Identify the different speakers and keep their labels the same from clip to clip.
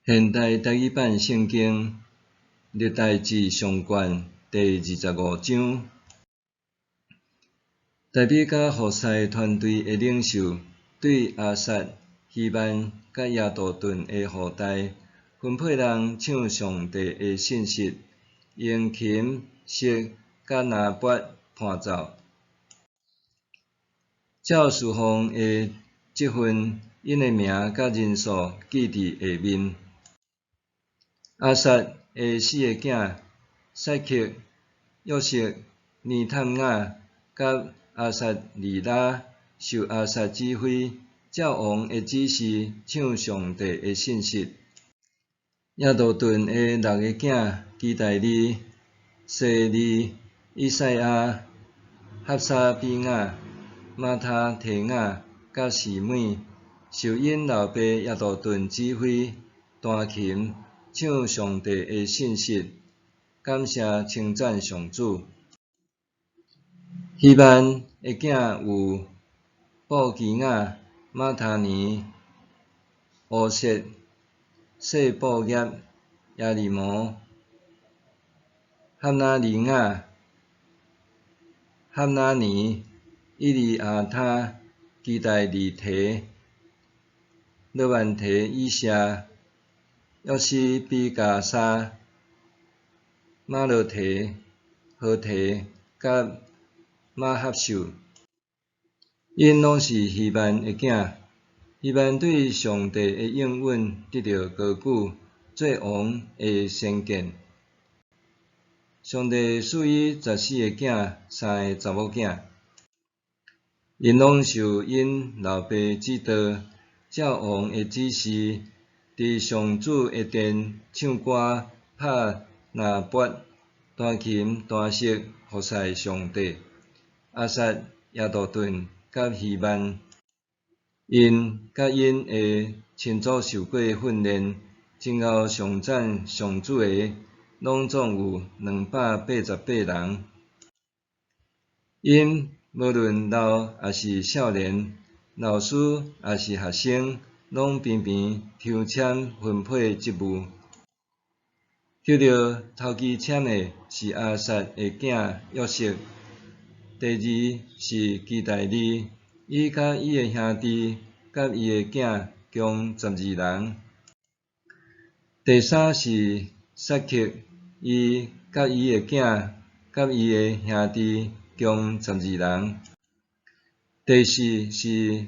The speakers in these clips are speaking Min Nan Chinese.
Speaker 1: 現代台語版聖經歷代志上卷第二十五章，大衛佮服侍團隊的領袖對亞薩、希曼佮耶杜頓的後代分配人唱上帝的信實，用琴、瑟佮拿缽伴奏，照事奉的職分，𪜶的名佮人數記佇下面。亞薩的四个囝，撒克、約瑟、尼探雅佮亞撒利拉，受亞薩指揮，照王的指示唱上帝的信實。耶杜頓的六个囝，基大利、西利、以賽亞、哈沙比雅、瑪他提雅佮示每，受𪜶老爸耶杜頓指揮，彈琴，唱上帝的信實，感謝稱讚上主。希曼的囝有布基雅、馬他尼、烏設、細布業、耶利摩、哈拿尼雅、哈拿尼、以利亞他、基大利提、羅曼提以謝、約斯比迦沙、馬洛提、何提佮瑪哈秀，𪜶攏是希曼的囝。希曼對上帝的應允得著高舉，做王的先見。上帝賜伊14个囝，三个查某囝。𪜶攏受𪜶老爸指導，照王的指示，佇上主的殿唱歌、拍拿缽、彈琴、彈瑟，服侍上帝。亞薩、耶杜頓佮希曼，𪜶佮𪜶的親族受過訓練，真𠢕頌讚上主的，攏總有288人。𪜶無論老抑是少年，老師抑是學生，攏平平抽籤分配職務。得著頭支籤的是亞薩的囝約瑟，第二是基大利，伊佮伊的兄弟佮伊的囝共12人。第三是撒克，伊佮伊的囝佮伊的兄弟共12人。第四是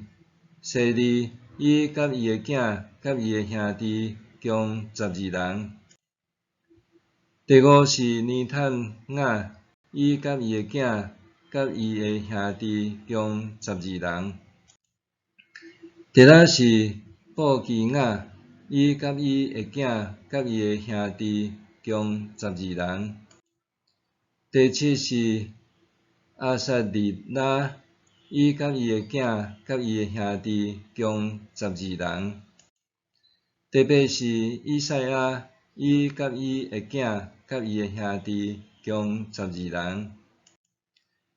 Speaker 1: 西利，伊佮伊的囝佮伊的兄弟共12人。第五是尼探雅，伊佮伊的囝佮伊的兄弟共12人。第六是布基雅，伊佮伊的囝佮伊的兄弟共12人。第七是亞撒利拉，伊佮伊的囝佮伊的兄弟共12人。第八是以賽亞，伊佮伊的囝佮伊的兄弟共12人。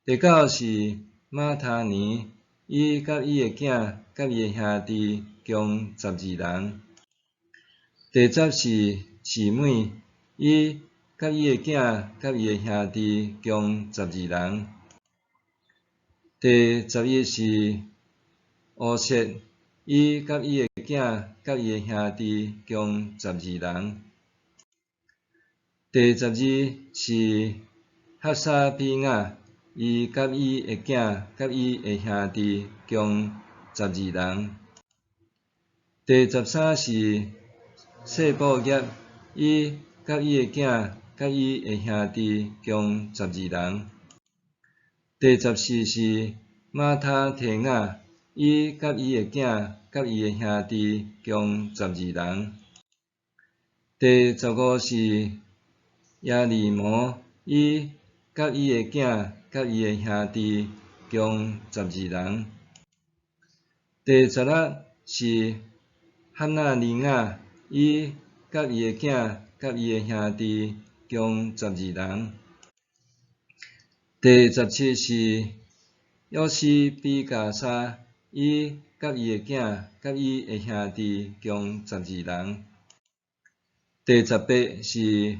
Speaker 1: 第九是馬他尼，伊佮伊的囝佮伊的兄弟共12人。第十是示每，伊佮伊的囝佮伊的兄弟共12人。第11是烏設，伊佮伊的囝佮伊的兄弟共12人。第12是哈沙比雅，伊佮伊的囝佮伊的兄弟共12人。第13是細布業，伊佮伊的囝佮伊的兄弟共12人。第14是馬他提雅，伊佮伊的囝佮伊的兄弟共12人。第15是耶利摩，伊佮伊的囝佮伊的兄弟共12人。第16是哈拿尼雅，伊佮伊的囝佮伊的兄弟共12人。第17是約斯比迦沙，伊佮伊的囝佮伊的兄弟共12人。第十八是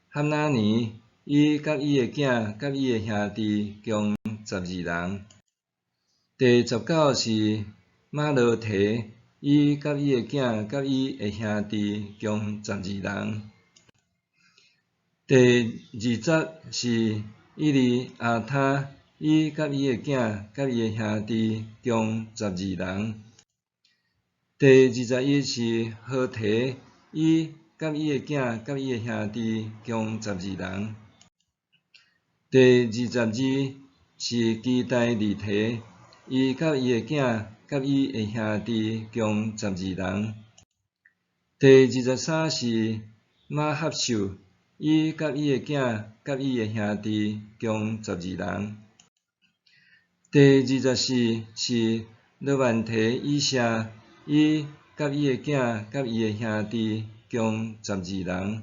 Speaker 1: 哈拿尼，伊佮伊的囝佮伊的兄弟共12人。第十九是瑪羅提，伊佮伊的囝佮伊的兄弟共12人。第二十是以利亞他，伊佮伊的囝佮伊的兄弟共十二人。第21是何提，伊佮伊的囝佮伊的兄弟共十二人。第22是基大利提，伊佮伊的囝佮伊的兄弟共十二人。第23是瑪合秀，伊佮伊的囝佮伊的兄弟共十二人。第24是羅曼提以謝，伊佮伊的囝佮伊的兄弟共十二人。